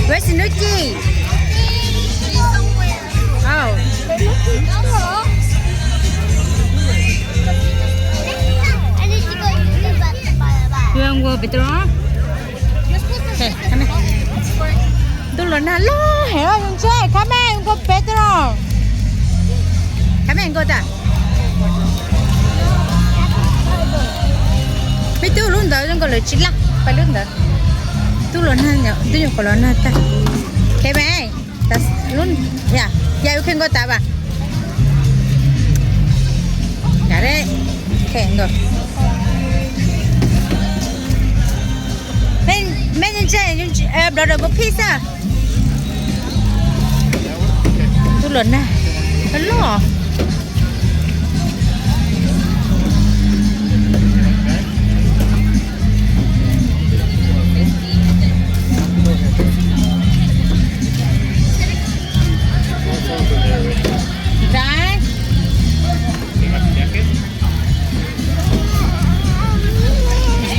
Where's Nuki? Oh. You want go Petro? Ntuj los nag loj heev, zoo ntshe khab me go Petro. Khab me go tas. Peb twb lub ntawd zoo nkaus lawv tsis laj pais lub ntawd. Ntuj los nag, ntuj nyuam qhuav los nag tag. Khab me, lub, ya, ya, you can go tas vas. Got it. Okay, go. Mej, mej ntshe, brother, go pee xwb. Ntuj los nag loj.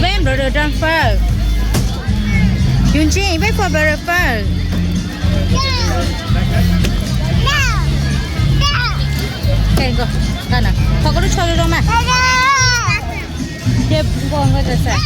Ven, brother, transfer. Yus ntsis, wait for brother first. Qhov koj lub tsho zoo zoo mas. Cia nkaus nkaus tas.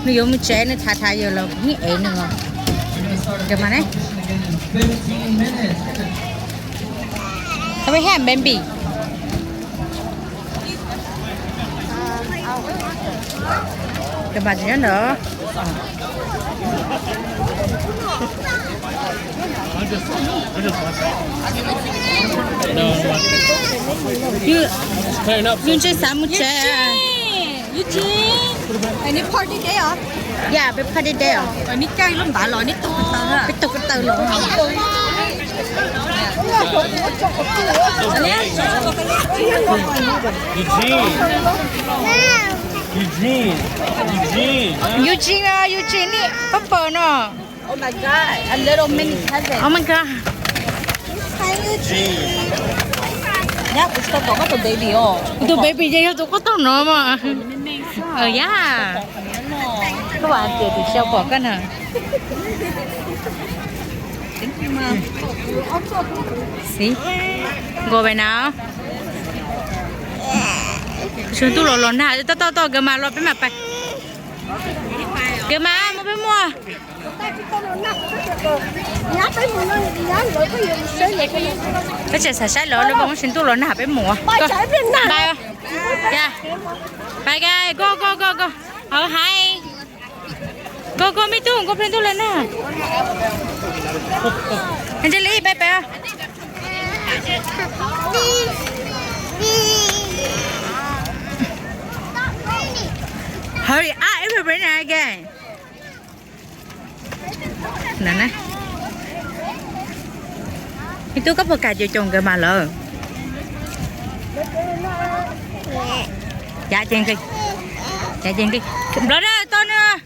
Nws yuav mus tsev, nws thav thav yus los kuv yeej ev nws os. Kawg mas ne. Kawg mas ne, baby. Kawg mas tsis nyob ntawd. Yus ntshe xav mus tsev. Eugene, any party day os? Ya, peb party day os. Neb caij lub npav los neb taug ko taw, peb taug ko taw los. Eugene, Eugene, Eugene, Eugene, nej pab pawg no. Oh my God, a little mini cousin. Oh my God. Hi, Eugene. Nyab, kuv tsis tau tom koj tus baby os. Kuv tus baby ces yog tus koj taug no mas. Yog. Koj vam tias kuv tsis tau pom koj na. Xib, nkaus pem na. Tsw ntuj los los nag, toj toj toj, kawg mas los peb mam pais. Kawg mas mus peb muaj. Peb tseem xav saib lawv, lawv pom tsw ntuj los nag peb mus. Pais, go go go go. Hauv hais. Go go me too, go peb ntuj los nag. Angeline, pais pais. Hurry up, everybody again. Me tub, koj puas kam caum caum nkawd mas lawm? Cav ces nqis, cav ces nqis. Nplog dab tau nws.